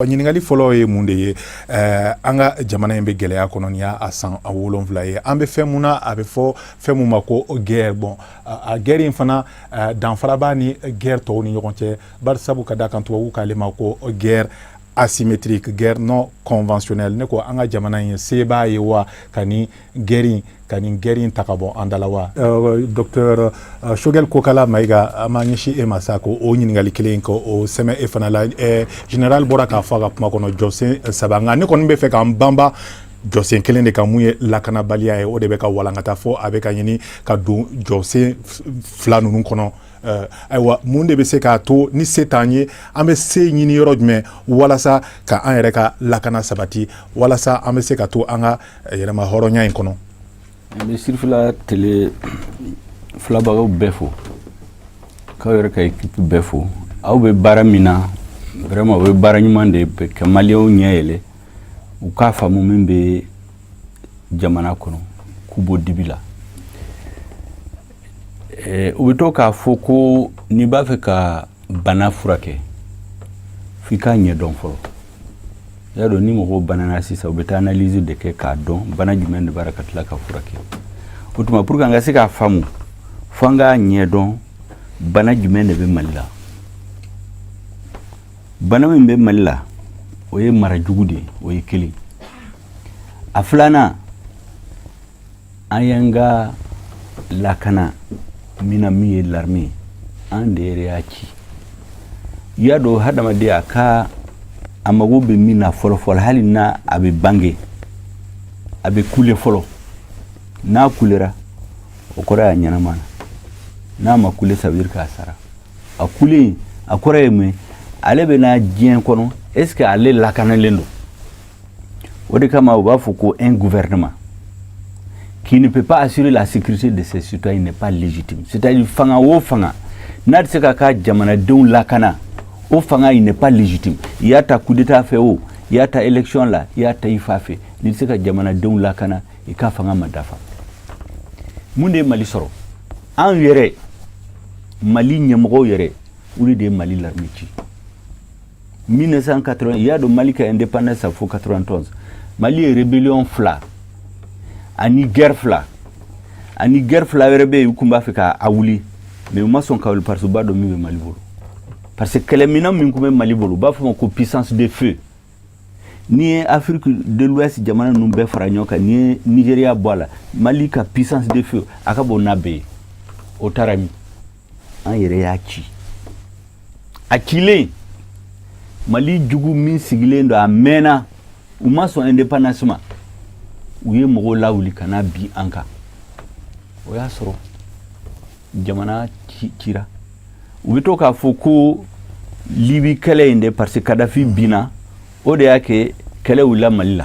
Ɲininkali fɔlɔ ye mun de ye? An ka jamana in bɛ gɛlɛya kɔnɔ, ni y'a san 7 ye. An bɛ fɛn mun na, a bɛ fɔ fɛn mun ma ko guerre. Bon, a guerre in fana, danfara b'a ni guerre tɔw ni ɲɔgɔn cɛ, bari sabu ka da kan, tubabu k'ale ma ko guerre asymétrique, guerre non conventionnelle. Ne ko an ka jamana in se b'a ye wa ka nin guerre in ta ka bɔ an da la wa? Docteur Choguel Kokala Mayiga, an b'an ɲɛsin e ma sa, ko o ɲininkali kelen ko o sɛmɛ e fana la. Général bɔra k'a fɔ a ka kuma kɔnɔ jɔsen saba, nka ne kɔni bɛ fɛ k'an banba jɔsen kelen de kan, mun ye lakanabaliya ye. O de bɛ ka walankata fɔ a bɛ ka ɲini ka don jɔsen fila ninnu kɔnɔ. Ayiwa, mun de bɛ se k'a to ni se t'an ye, an bɛ se ɲini yɔrɔ jumɛn walasa ka an yɛrɛ ka lakana sabati, walasa an bɛ se ka to an ka yɛrɛma hɔrɔnya in kɔnɔ? N bɛ Sirifila Télé filabagaw bɛɛ fo, k'aw yɛrɛ ka équipe bɛɛ fo. Aw bɛ baara min na, vraiment, o ye baara ɲuman de ye ka Maliyɛnw ɲɛ yɛlɛ, u k'a faamu min bɛ jamana kɔnɔ, k'u bɔ dibi la. U bɛ to k'a fɔ ko n'i b'a fɛ ka bana furakɛ, f'i k'a ɲɛdɔn fɔlɔ. I y'a dɔn, ni mɔgɔw banana sisan, u bɛ taa analyse de kɛ k'a dɔn bana jumɛn de b'a la, ka tila ka furakɛ. O tuma, pour que an ka se k'a faamu, fo an k'a ɲɛdɔn bana jumɛn de bɛ Mali la. Bana min bɛ Mali la, o ye mara jugu de ye, o ye kelen. A filanan, an y'an ka lakana min na, min ye l'armée, an de yɛrɛ y'a ci. I y'a dɔn, hadamaden a ka a mago bɛ min na fɔlɔ fɔlɔ, hali n'a a bɛ bange, a bɛ kule fɔlɔ. N'a kulera, o kɔrɔ y'a ɲɛnama na. N'a ma kule, ça veut dire k'a sara. A kulen, a kɔrɔ ye mun ye? Ale bɛ na diɲɛ kɔnɔ, est ce que ale lakanalen don? O de kama u b'a fɔ ko un gouvernement qui ne peut pas assurer la sécurité de ses citoyens n'est pas légitime. C'est-à-dire, fanga o fanga n'a tɛ se ka ka jamanadenw lakana, o fanga, il n'est pas légitime. I y'a ta coup d'état fɛ o, i y'a ta élection la, i y'a ta i fa fɛ, n'i tɛ se ka jamanadenw lakana, i ka fanga ma dafa. Mun de ye Mali sɔrɔ? An yɛrɛ, Mali ɲɛmɔgɔw yɛrɛ, olu de ye Mali l'armée ci 1980. I y'a dɔn, Mali ka indépendance fo 91, Mali ye rébellion fila ani guerre fila, ani guerre fila wɛrɛ bɛ yen, u tun b'a fɛ k'a wuli, mais u ma sɔn ka wuli, parce que u b'a dɔn min bɛ Mali bolo, parce que kɛlɛminɛn min tun bɛ Mali bolo, u b'a fɔ ma ko puissance de feu. N'i ye Afrique de l'Ouest jamana ninnu bɛɛ fara ɲɔgɔn kan, n'i ye Nigéria bɔ a la, Mali ka puissance de feu a ka bon n'a bɛɛ ye. O taara min? An yɛrɛ y'a ci. A cilen, Mali jugu min sigilen don a mɛnna, u ma sɔn indépendance ma, u ye mɔgɔw lawuli ka na bi an kan. O y'a sɔrɔ jamana cira. U bɛ to k'a fɔ ko Libi kɛlɛ in de, parce que Kadafi binna, o de y'a kɛ kɛlɛ wulila Mali la.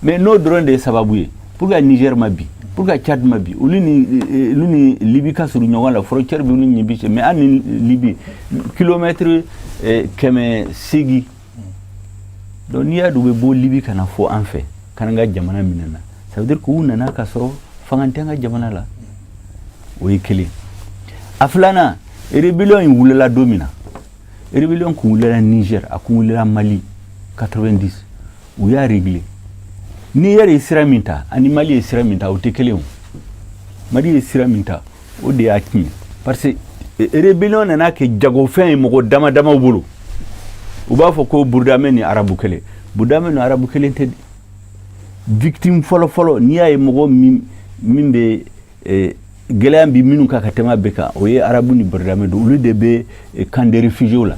Mais n'o dɔrɔn de ye sababu ye, pour que Niger ma bi, pour que Tchad ma bi, olu ni Libi ka surun ɲɔgɔn la, frontière bɛ olu ni Libi cɛ, mais an ni Libi kilomètre 800. Donc n'i y'a dɔn u bɛ bɔ Libi ka na fɔ an fɛ ka na n ka jamana minɛ na, ça veut dire que u nana ka sɔrɔ fanga tɛ an ka jamana la. O ye kelen. A filanan, rébellion in wulila don min na, rébellion kun wulila Niger, a kun wulila Mali 90, u y'a réglé. Niger ye sira min ta ani Mali ye sira min ta, o tɛ kelen. O Mali ye sira min ta, o de y'a tiɲɛ, parce que rébellion nana kɛ jagofɛn ye mɔgɔ dama damaw bolo. U b'a fɔ ko Burudamɛ ni Arabu kelen, Burudamɛ ni Arabu kelen tɛ. Victime fɔlɔ fɔlɔ, n'i y'a ye mɔgɔ min bɛ gɛlɛya bi minnu kan ka tɛmɛ a bɛɛ kan, o ye Arabu ni Burudamɛ don. Olu de bɛ camp de réfugiés la.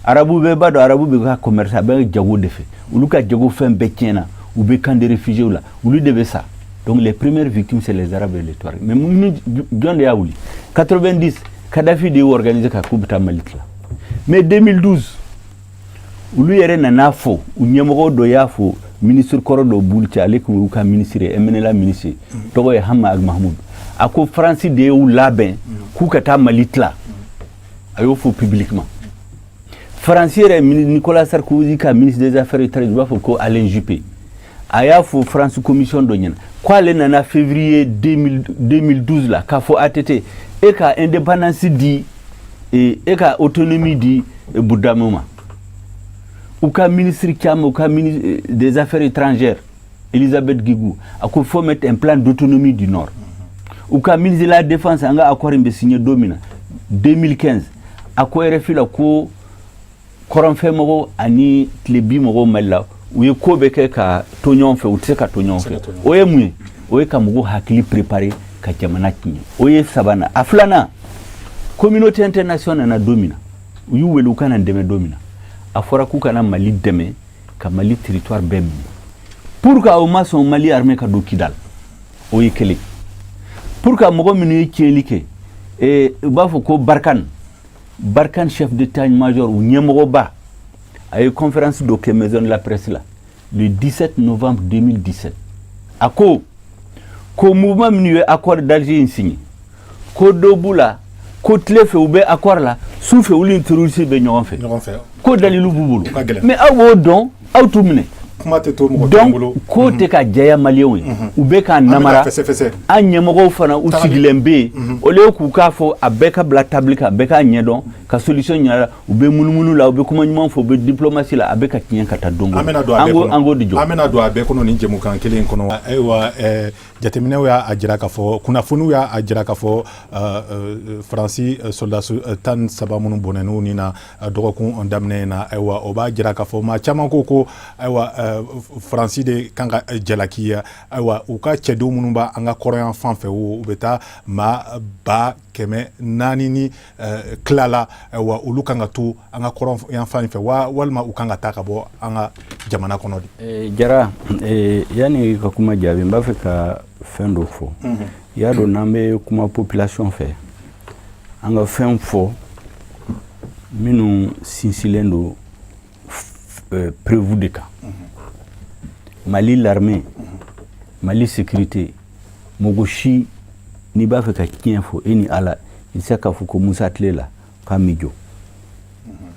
Arabu bɛɛ b'a dɔn, Arabu bɛ ka commerce, a bɛ jago de fɛ. Olu ka jago fɛn bɛɛ tiɲɛna, u bɛ camp de réfugiés la, olu de bɛ sa. Donc les premières victimes, c'est les Arabes et les Touaregs. Mais minnu, jɔn de y'a wuli 90? Kadhafi de y'u organiser ka k'u bɛ taa Mali tila. Mais 2012, olu yɛrɛ nana fɔ, u ɲɛmɔgɔ dɔ y'a fɔ, ministre kɔrɔ dɔ b'olu cɛ, ale tun y'u ka ministre ye, MNLA ministre, tɔgɔ ye Hama Ag Mahmoud. A ko Faransi de y'u labɛn k'u ka taa Mali tila. A y'o fɔ publiquement. Faransi yɛrɛ, Nicolas Sarkozy ka ministre des Affaires étrangères, u b'a fɔ ko Alain Juppé, a y'a fɔ France commission dɔ ɲɛna k'ale nana février 2012 la k'a fɔ ATT e ka indépendance di, e ka autonomie di Burudamɛ ma. U ka ministre caman, u ka ministre des Affaires étrangères Elisabeth Guigou a ko faut mettre un plan d'autonomie du Nord. U ka ministre de la Défense, an ka accord in bɛ signé don min na 2015, a ko RFI la ko kɔrɔnfɛ mɔgɔw ani tilebi mɔgɔw Mali la, u ye ko bɛ kɛ ka to ɲɔgɔn fɛ, u tɛ se ka to ɲɔgɔn fɛ. O ye mun ye? O ye ka mɔgɔw hakili préparer ka jamana tiɲɛ. O ye sabanan. A filanan, communauté internationale nana don min na, u y'u wele u ka na dɛmɛ don min na, a fɔra k'u kana Mali dɛmɛ ka Mali territoire bɛɛ minɛ. Pour que o ma sɔn Mali armée ka don Kidal, o ye kelen. Pour que mɔgɔ minnu ye tiɲɛli kɛ, u b'a fɔ ko Barkhane chef d'état-major, u ɲɛmɔgɔba, a ye conférence dɔ kɛ Maison de la Presse la le 17 novembre 2017. A ko ko mouvement minnu ye accord d'Alger in signé, ko dɔ b'u la, ko tile fɛ u bɛ accord la, su fɛ olu ni terroriste bɛ ɲɔgɔn fɛ. Ɲɔgɔn fɛ. Ko dalilu b'u bolo. O ka gɛlɛn. Mais aw b'o dɔn, aw t'u minɛ. Kuma tɛ to mɔgɔ kelen bolo. Donc ko tɛ ka jɛya maliyɛnw ye, u bɛ k'a An bɛ ka namara. fɛsɛ-fɛsɛ. An ɲɛmɔgɔw fana, u Tagali. sigilen bɛ yen, au lieu k'u k'a fɔ a bɛɛ ka bila table kan, a bɛɛ k'a ɲɛdɔn ka solution ɲini a la, u bɛ munumunu la, u bɛ kuma ɲuman fɔ, u bɛ diplomatie la, a bɛ ka tiɲɛ ka taa don o An bɛna don. don a An bɛɛ ko kɔnɔ. an k'o de jɔ. An bɛna don a bɛɛ kɔnɔ nin jɛmukan kelen in kɔnɔ. Ayiwa, jateminɛw y'a jira k'a fɔ, kunnafoniw y'a jira k'a fɔ, Faransi soldats 13 minnu bɔnɛn'u ni na dɔgɔkun daminɛ in na, ayiwa, o b'a jira k'a fɔ maa caman ko ko ayiwa, Faransi de kan ka jalaki ye. Ayiwa, u ka cɛdenw minnu b'a an ka kɔrɔyan fan fɛ, u bɛ taa maa 400,000 ni tila la, ayiwa, olu kan ka to an ka kɔrɔn fan fɛ wa, walima u kan ka taa ka bɔ an ka jamana kɔnɔ de? Jara, yanni ka kuma jaabi, n b'a fɛ ka fɛn dɔ fɔ. I y'a dɔn, n'an bɛ kuma population fɛ, an ka fɛn fɔ minnu sinsinlen don preuve de kan. Mali l'armée, Mali sécurité, mɔgɔ si n'i b'a fɛ ka tiɲɛ fɔ e ni Ala, i tɛ se k'a fɔ ko Musa tile la k'a mi jɔ.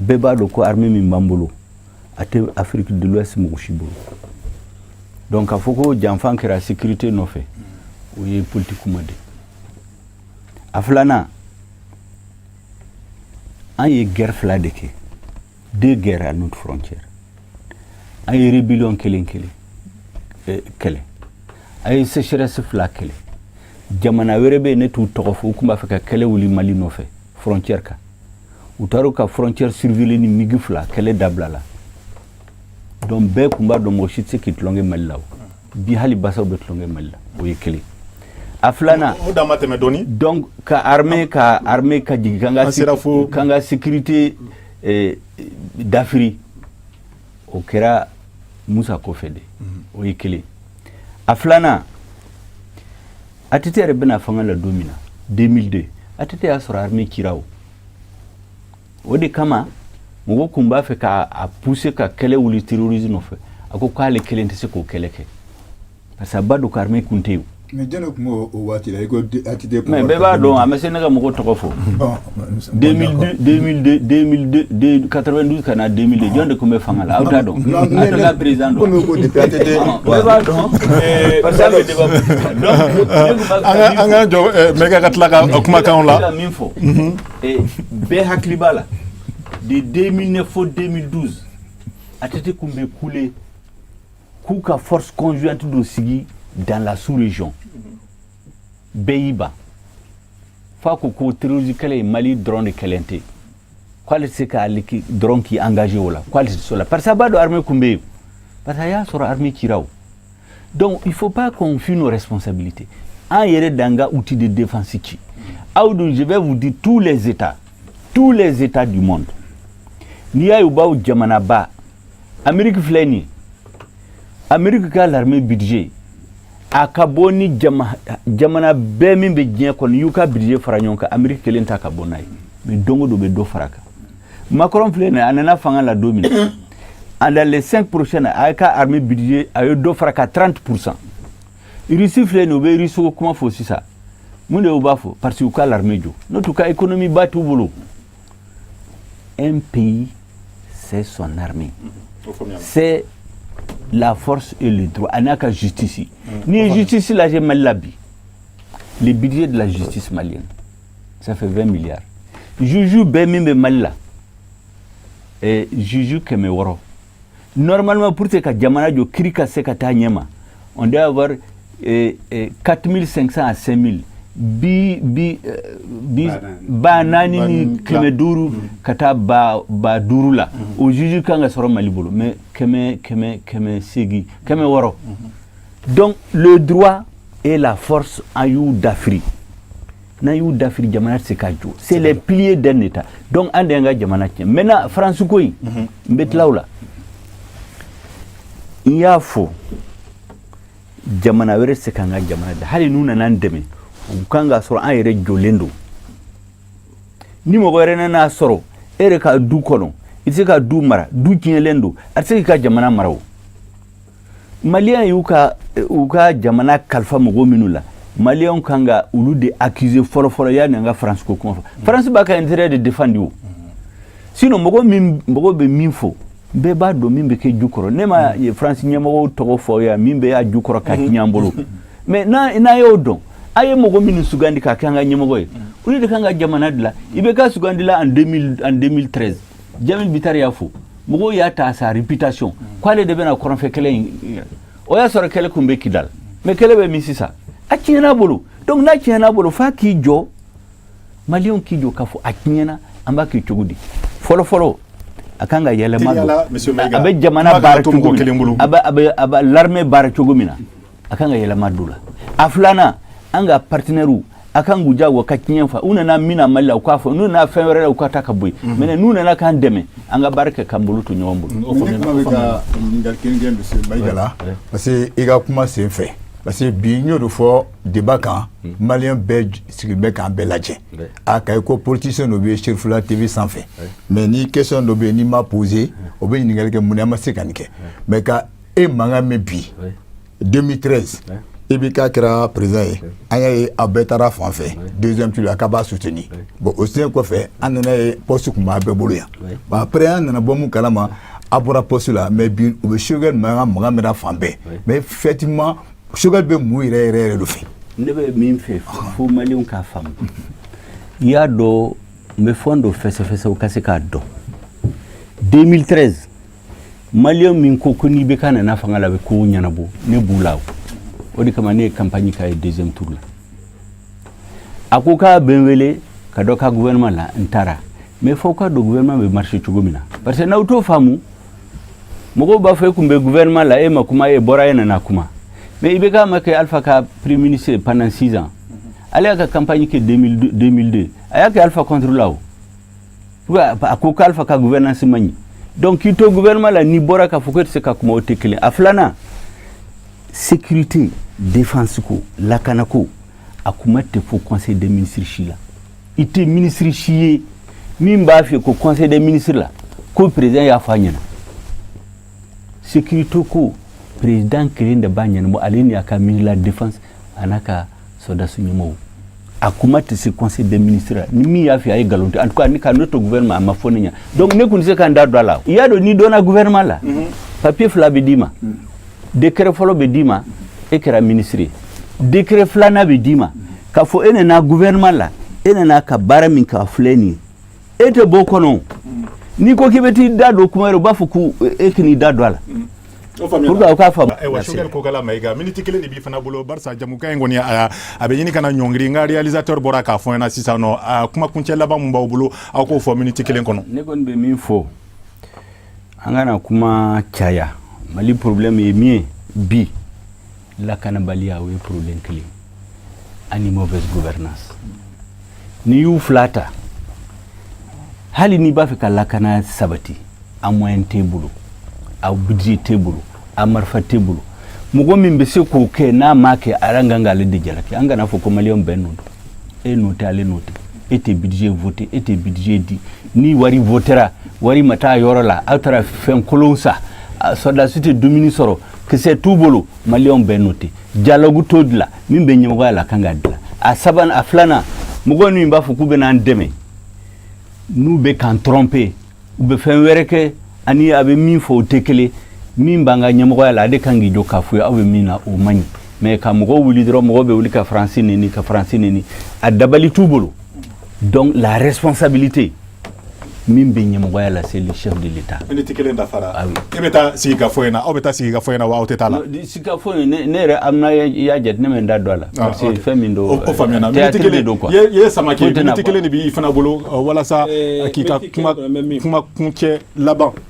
Bɛɛ b'a dɔn ko armée min b'an bolo, a tɛ Afrique de l'Ouest mɔgɔ si bolo. Donc k'a fɔ ko janfan kɛra sécurité nɔfɛ, o ye politique kuma de. A filanan, an ye guerre fila de kɛ, deux guerres à notre frontière. An ye rébellion kelen kelen kɛlɛ, an ye sécheresse fila kɛlɛ. Jamana wɛrɛ bɛ yen, ne t'u tɔgɔ fɔ, u tun b'a fɛ ka kɛlɛ wuli Mali nɔfɛ frontière kan. U taara u ka frontière surveiller ni MiG fila, kɛlɛ dabila la. Donc bɛɛ tun b'a dɔn, mɔgɔ si tɛ se k'i tulonkɛ Mali la. O bi, hali basaw bɛ tulonkɛ Mali la. O ye kelen. A filanan, O dan ma tɛmɛ dɔɔni. Donc ka armée ka jigin k'an ka An sera fo- k'an ka sécurité dafiri, o kɛra Musa kɔfɛ de. O ye kelen. A filanan, ATT yɛrɛ bɛna fanga la don min na 2002, ATT y'a sɔrɔ armée cira. O de kama mɔgɔw tun b'a fɛ k'a pousser ka kɛlɛ wuli terrorisme nɔfɛ. A ko k'ale kelen tɛ se k'o kɛlɛ kɛ, parce que a b'a dɔn ko armée kun tɛ yen. Mais jɔn de tun b'o o waati la i ko ATT? Mais bɛɛ b'a dɔn, a ma se ne ka mɔgɔw tɔgɔ fɔ. 2002, 2002, 2002, 92 ka na 2002, jɔn de tun bɛ fanga la? Aw t'a dɔn, a tɛ ka président dɔn. Komi ko depuis ATT. Bɛɛ b'a dɔn, parce que an bɛ débat politique. Donc ne tun b'a fɛ ka An ka jɔ Mɛka ka tila ka kumakanw ne la. ka min fɔ, bɛɛ hakili b'a la, de 2009 fo 2012, ATT tun bɛ kule k'u ka force conjointe dɔ sigi dans la sous-région. Bɛɛ y'i ban f'a ko ko terrorisme kɛlɛ ye Mali dɔrɔn de kɛlɛ tɛ, k'ale tɛ se k'ale dɔrɔn k'i engagé o la, k'ale tɛ se o la, parce que a b'a dɔn armée kun bɛ yen, parce que a y'a sɔrɔ armée cira o. Donc il faut pas qu'on fuit nos responsabilités. An yɛrɛ d'an ka outil de défense ci. Aw dun, je vais vous dire, tous les états, tous les états du monde, n'i y'a ye u b'aw jamanaba, Amérique filɛ nin ye, Amérique ka l'armée budget a ka bɔ ni jamana bɛɛ min bɛ diɲɛ kɔnɔ, y'u ka budget fara ɲɔgɔn kan, Amérique kelen ta ka bɔ n'a ye. Mais don o don bɛ dɔ fara a kan. Macron filɛ nin ye, a nana fanga la don min na, dans les 5 prochaines, a ka armée budget a ye dɔ fara ka 30%. Russie filɛ nin ye, u bɛ Russie ko kuma fɔ sisan, mun de y'u b'a fɔ? Parce que u ka l'armée jɔ, n'o tɛ u ka économie ba t'u bolo. Un pays, c'est son armée, c'est la force et le droit, a n'a ka justice. N'i ye justice lajɛ Mali la bi, le budget de la justice malienne, ça fait 20 milliards. Juge bɛɛ min bɛ Mali la, juge 600. Normalement, pour que ka jamana jɔ, kiri ka se ka taa ɲɛma, on doit avoir 4500 à 5000, bi bi bi 4500 ka taa 5000 la. O juge kan ka sɔrɔ Mali bolo, mais kɛmɛ kɛmɛ 800, 600. Donc le droit et la force, an y'u dafiri. N'an y'u dafiri, jamana tɛ se ka jɔ. C'est les piliers d'un État. Donc an de y'an ka jamana tiɲɛ. Maintenant, France ko in, n bɛ tila o la. N y'a fɔ, jamana wɛrɛ tɛ se k'an ka jamana da. Hali n'u nana an dɛmɛ, u kan ka sɔrɔ an yɛrɛ jɔlen don. Ni mɔgɔ wɛrɛ nan'a sɔrɔ e yɛrɛ ka du kɔnɔ, i tɛ se ka du mara, du tiɲɛlen don, a tɛ se k'i ka jamana mara. O Maliyɛn y'u ka u ka jamana kalifa mɔgɔ minnu la, Maliyɛnw kan ka olu de accuser fɔlɔ fɔlɔ yanni an ka France ko kuma fɔ. France b'a ka intérêt de défendre o. Sinon mɔgɔ min, mɔgɔ bɛ min fɔ, bɛɛ b'a dɔn min bɛ kɛ ju kɔrɔ. Ne ma France ɲɛmɔgɔw tɔgɔ fɔ yan, min bɛ a ju kɔrɔ ka tiɲɛ an bolo. Mais n'a y'o dɔn, a ye mɔgɔ minnu sugandi k'a kɛ an ka ɲɛmɔgɔ ye, olu de kan ka jamana dilan. I bɛ ka sugandi la en 2000, en 2013, Jamil Bittar y'a fɔ, mɔgɔw y'a ta sa réputation k'ale de bɛna kɔrɔnfɛ kɛlɛ in. O y'a sɔrɔ kɛlɛ kun bɛ Kidal, mais kɛlɛ bɛ min sisan? A tiɲɛna bolo. Donc n'a tiɲɛna bolo, f'a k'i jɔ, Maliyɛnw k'i jɔ k'a fɔ a tiɲɛna, an b'a kɛ cogo di? Fɔlɔ fɔlɔ, a kan ka yɛlɛma don. A bɛ jamana baara cogo min na, a bɛ l'armée baara cogo min na, a kan ka yɛlɛma don la. A filanan, an ka partenaires, a kan k'u jagoya ka tiɲɛ fa. U nana min na Mali la, u k'a fɔ. N'u nana fɛn wɛrɛ la, u ka taa ka bɔ yen. Mais n'u nana k'an dɛmɛ, an ka baara kɛ k'an bolo to ɲɔgɔn bolo. Ne kuma bɛ ka ɲininkali kelen kɛ monsieur Mayiga la, parce que i ka kuma sen fɛ, parce que bi n y'o de fɔ débat kan, Maliyɛn bɛɛ sigilen bɛ k'an bɛɛ lajɛ. A ka ko politicien dɔ bɛ Cherifula TV sanfɛ, mais ni question dɔ bɛ yen n'i ma posé, o bɛ ɲininkali kɛ mun na an ma se ka nin kɛ. Mais ka e mankan mɛn bi, 2013 IBK kɛra président ye, an y'a ye aw bɛɛ taara fan fɛ deuxième tour la k'a b'a soutenir. Bon, o sen kɔfɛ, an nana ye poste tun b'a bɛɛ bolo yan. Bon, après an nana bɔ mun kalama, a bɔra poste la. Mais bi u bɛ Choguel mankan mɛnna fan bɛɛ, mais effectivement Choguel bɛ mun yɛrɛ yɛrɛ yɛrɛ de fɛ? Ne bɛ min fɛ fo Maliyɛnw k'a faamu, i y'a dɔn, n bɛ fɛn dɔ fɛsɛfɛsɛ u ka se k'a dɔn. 2013, Maliyɛn min ko ko n'i bɛ ka nana fanga la, a bɛ kow ɲɛnabɔ, ne b'u la. O de kama ne ye campagne k'a ye deuxième tour la. A ko k'a bɛ n wele ka dɔ ka gouvernement la, n taara. Mais fo ka don gouvernement bɛ marcher cogo min na, parce que n'aw t'o faamu, mɔgɔw b'a fɔ e kun bɛ gouvernement la, e ma kuma, e bɔra, e nana kuma. Mais IBK ma kɛ Alpha ka premier ministre pendant 6 ans. Ale y'a ka campagne kɛ 2002, a y'a kɛ Alpha contre la. O a ko k'Alpha ka gouvernance man ɲi. Donc k'i to gouvernement la, n'i bɔra k'a fɔ ko e tɛ se ka kuma, o tɛ kelen. A filanan, sécurité, défense ko, lakana ko, a kuma tɛ fɔ conseil des ministres si la. I tɛ ministre si ye min b'a fɛ ko conseil des ministres la ko président y'a fɔ a ɲɛna. Sécurité ko, président kelen de b'a ɲɛnabɔ, ale ni a ka ministre de la Défense a n'a ka sɔrɔdasi ɲɛmɔgɔw. A kuma tɛ se conseil des ministres la. Ni min y'a fɛ, a ye nkalon tigɛ. En tout cas, ni ka ne to gouvernement, a ma fɔ ne ɲɛna, donc ne kun tɛ se ka n da don a la. I y'a dɔn, n'i donna gouvernement la, papier fila bɛ d'i ma. Décret fɔlɔ bɛ d'i ma, e kɛra ministre ye. Décret filanan bɛ d'i ma k'a fɔ e nana gouvernement la, e nana ka baara min k'a filɛ nin ye, e tɛ bɔ o kɔnɔ. N'i ko k'i bɛ t'i da don kuma wɛrɛ, u b'a fɔ ko e k'i da don a la pour que aw k'a faamu. Ayiwa, Choguel Kokala Mayiga, minute kelen de b'i fana bolo, barisa jamukan in kɔni a bɛ ɲini ka na ɲɔngiri. N ka réalisateur bɔra k'a fɔ n ɲɛna sisan nɔ. A kuma kuncɛ laban mun b'aw bolo, aw k'o fɔ minute kelen kɔnɔ. Ne kɔni bɛ min fɔ, an kana kuma caya. Mali problème ye min ye bi, lakanabaliya, o ye problème kelen, ani mauvaise gouvernance. N'i y'u fila ta, hali n'i b'a fɛ ka lakana sabati, a moyen t'e bolo, a budget t'e bolo, a marifa t'e bolo. Mɔgɔ min bɛ se k'o kɛ, n'a m'a kɛ, a kan k'ale de jalaki. An kana fɔ ko Maliyɛnw bɛɛ nɔ don. E nɔ tɛ, ale nɔ tɛ. E tɛ budget voté, e tɛ budget di. Ni wari votera, wari ma taa yɔrɔ la, aw taara fɛn kolon sa, sɔrɔdasi tɛ dumuni sɔrɔ, kisɛ t'u bolo, Maliyɛnw bɛɛ nɔ tɛ. Dialogue t'o dilan. Min bɛ ɲɛmɔgɔya la kan ka dilan. A sabanan, a filanan, mɔgɔ min b'a fɔ k'u bɛ n'an dɛmɛ, n'u bɛ k'an tromper, u bɛ fɛn wɛrɛ kɛ, ani a bɛ min fɔ o tɛ kelen. Min b'an ka ɲɛmɔgɔya la, ale kan k'i jɔ k'a fɔ aw bɛ min na, o man ɲi. Mais ka mɔgɔw wuli dɔrɔn, mɔgɔw bɛ wuli ka Faransi neni, ka Faransi neni, a dabali t'u bolo. Donc la responsabilité Min bɛ ɲɛmɔgɔya la, c'est le chef de l'État. Miniti kelen dafara. Ah oui. E bɛ taa sigikafɔ in na, aw bɛ taa sigikafɔ in na wa, aw tɛ taa la? Sigikafɔ in, ne yɛrɛ amina, i y'a jate, ne bɛ n da don a la parce que fɛn min don, O faamuyana. Théâtre Miniti kelen de don quoi. Ye Samake. Foyi tɛna Miniti bɔ. kelen de b'i fana bolo walasa k'i ka miniti kuma kelen kɔnɔ, n bɛ min kuma kuncɛ laban.